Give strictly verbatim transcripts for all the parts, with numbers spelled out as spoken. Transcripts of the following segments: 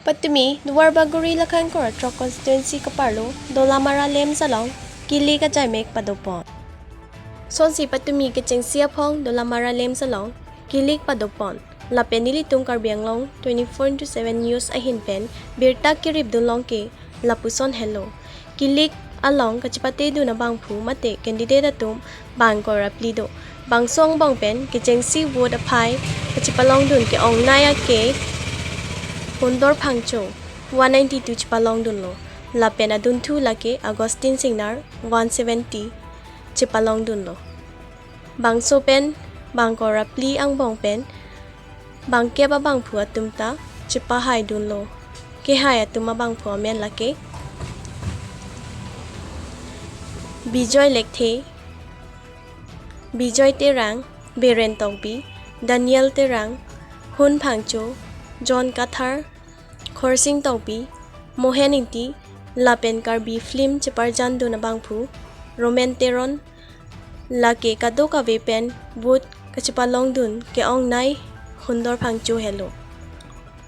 Patumi Duarbagori Lakhankor Throk constituency kaparlo Dolamara LAMPS along kilik ajaimek padopon. Sonsi patumi kechengsi aphong Dolamara LAMPS along kilik padopon. Lapen nelitum Karbi Anglong twenty-four into seven news ahin pen birta keripdun long ke lapuson helo. Kilik along kachepatedun abangphu mate candidate atum bang kor ra phli do. Bangso angbong pen kechengsi vote aphai kachepalongdun ke-ongnei ake Hundor Phangcho one ninety-two chepalongdunlo. Lapen adunthu lake Augustine Singnar one seventy chepalongdunlo. Bangso pen bang kor ra phli angbong pen bangkep abangphu atum ta chepahaidunlo. Kehai atum abangphu amen lake Bijoy Lekthe, Bijoy Terang, Biren Tokbi, Daniel Terang, Hun Phangcho, John Kathar, Khorsing Tokbi, Mohen Ingti, lapen Karbi film cheparjandun abangphu Roman Teron, lake kadokave pen vote kachepalongdun ke-ongnei Hundor Phangcho helo.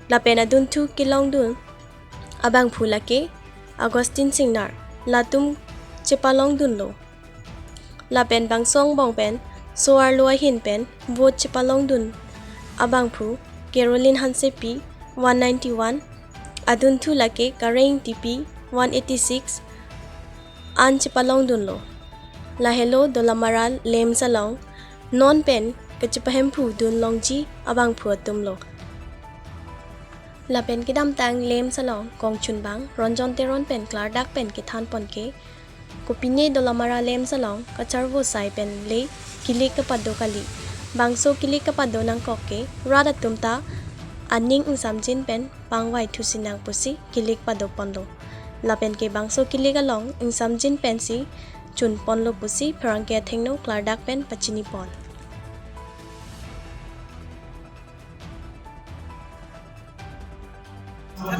Lapen adunthu kelongdun abangphu lake Augustine Singnar, latum chepalongdunlo. Lapen bangso angbong pen so-arlo ahin pen vote chepalongdun abangphu Caroline Hansepi one ninety-one, adunthu lake Kareng Ingtipi one eighty-six an chepalongdunlo. Lahelo Dolamara LAMPS along non pen kachepahemphudun longji abangphu atumlo. Lapen kedamtang LAMPS along kongchunbang Ronjon Teron pen klardak pen kethanpon ke, kopine Dolamara LAMPS along kacharvo sai pen le kilik kapado kali. Bangso kilik kapado nangkok ke rat atum ta aning ingsamjin pen pangvai thusi nang pusi kilik padoponlo. Lapen ke bangso kilik along ingsamjin pensi chunponlo pusi pherangke athengno klardak pen pachinipon. Ah,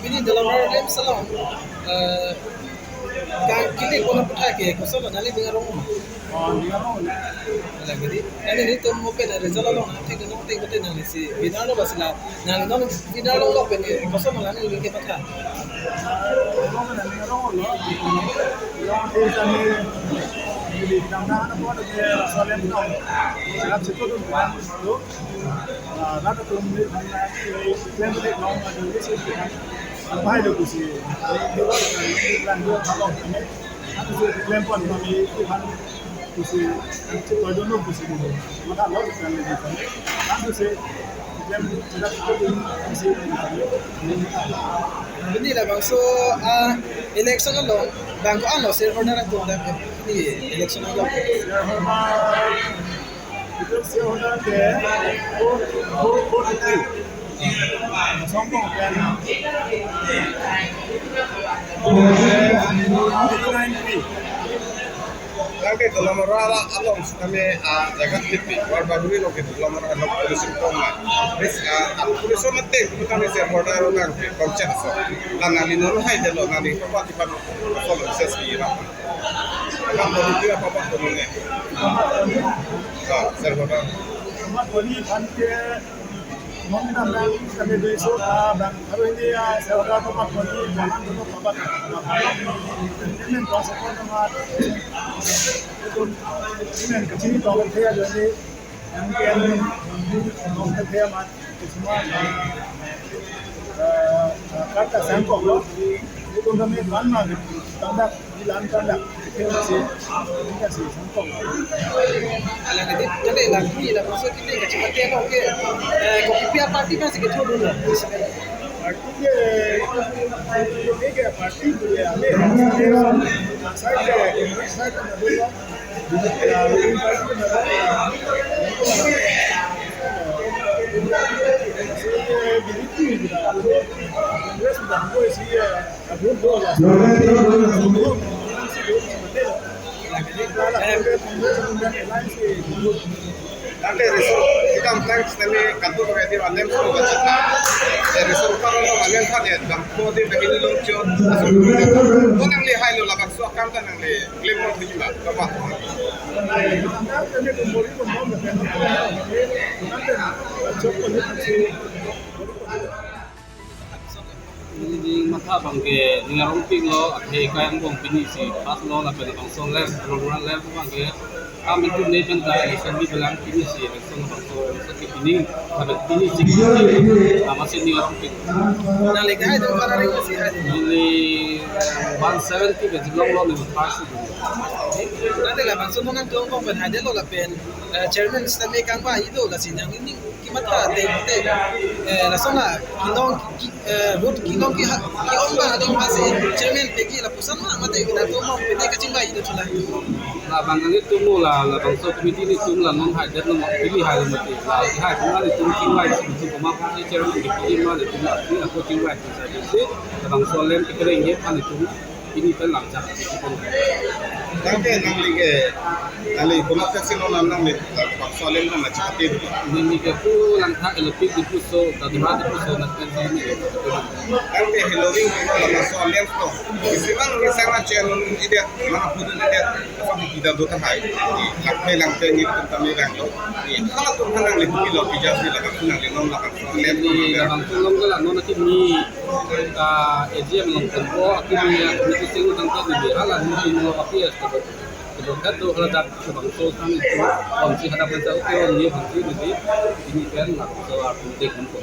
pini Dolamara LAMPS along, ah, ka kilik pon aphuthak ke koson lo, nangli ning arong ma? Oh, ning arong lo. Lake di, nangli nelitum mo pen result along, thik nang thik betul nangli si winner lo ba sila, nangli non winner lo lo pen koson lo nangli ke patha. Arong na ning arong lo. Yang di sana di tangga na po de soalnya no. Siap situ tu kan tu. Ah, latum ni bang na klem de long na di si kan. Apa itu kusi? Di luar kan di bulan dua kalau ini. Aku sih klem pon kami itu kan kusi. Itu aja no kusi dulu. Maka lo kan lagi kan. Aku sih klem tidak itu kusi. Pini labangso, ah, election along bang ko-an lo shareholder atum dam pini election along? Shareholder, itu shareholder ke four, four forty-three. Songkong pen eighty-nine P. Lake Dolamara along kami, ah, jaga tipi, Duarbagori lo ke Dolamara along pollution kong la. Terus, ah, pollution mati, kami shareholder lo nang ke konsep so. Nangli non hai de lo, nangli apa tipa follow ses ki ra. Kam lo itu apa apa tu ni? Ah, shareholder. Amat boni kan ke Mong dam dam kami dui so, ah, bang, aru ini, ah, shareholder atum amat koni jalan dulu kabat. Ini tuh support amat. Itu ini kecil tuh kan saya jadi yang kian tuh kan saya amat. Semua, ah, eh, kata sangkok lo. Itu kami kan mah tanda Ilan kan dak, kita si, kita si sangkok. Ala kadi, kadi lagi, la maksud kita kacamata lo ke, eh, kopi pia party kan si kita dulu. Party ke, ini ke party dulu ya, ini, saya ke, saya ke dulu. Ya, ini party dulu. Si, eh, begitu juga. Congress sudah mulai si, eh, Ante result, kita thanks kami kantor kami di Alem so baca. Eh, result kalau lo Alem kan ya, dam ko di kami di Longchot. Ko nangli hai lo labang so akam ta nangli claim mo tujuh lah, apa? Ante kami kumpul kumpul, ante, ante, ante, ante, Labang ke ning arongpik lo, athe kai angbong pini si pass lo, lapen labangso left, rural left abang ke kam itu ne pen ta election ni belang pini si election labangso election ke pini, lapen pini si amatsi ning arongpik. Nangli ke hai dun para ring si hai dun. Neli one seventy ke jilong lo, neli pass. Nangli labangso nang tong kong pen hai de lo lapen, eh, chairman sitame kangba ido lasi nangli ning kematha te te, eh, lason la kelong ki, eh, vote kelong ke ha, ke-ong ba adim ba si chairman pegi lapuson ma mate nangtum mo pede kachingba ido chula. Labang nelitum lo la, labangso committee nelitum la non hai det lo mo, pili hai lo mate. La hai pun nelitum chingvai, nelitum komat aphan si chairman ke pili ma nelitum la, ni ako chingvai si sa si, labangso alem ke kereng ye aphan nelitum pini pen lamchak. Tangte nangli ke, nangli komat pensi non nangli, eh, bangso alem nang chipate dulu. Neli ke pu Langthak L P Diphu so, Dadima Diphu so, nang pensi neli. Tangte heloving ke bangso alem to. Isi bang ni sama channel ni dia, mana pun ni dia, apa kita do tahai. Langthak Langthak ni kita ni rang lo. Ni halatum nangli pilo pija si laga nangli non laga alem. Neli labangso alem ke la non akimi, ah, A G M along konpo akimi ya, neli sing tangte neli hala neli lo api ya, kedo kedo hala dak labangso sang itu, bangsi hadap bangsa oke, on ye bangsi neli, pini pen labangso arpun dek konpo.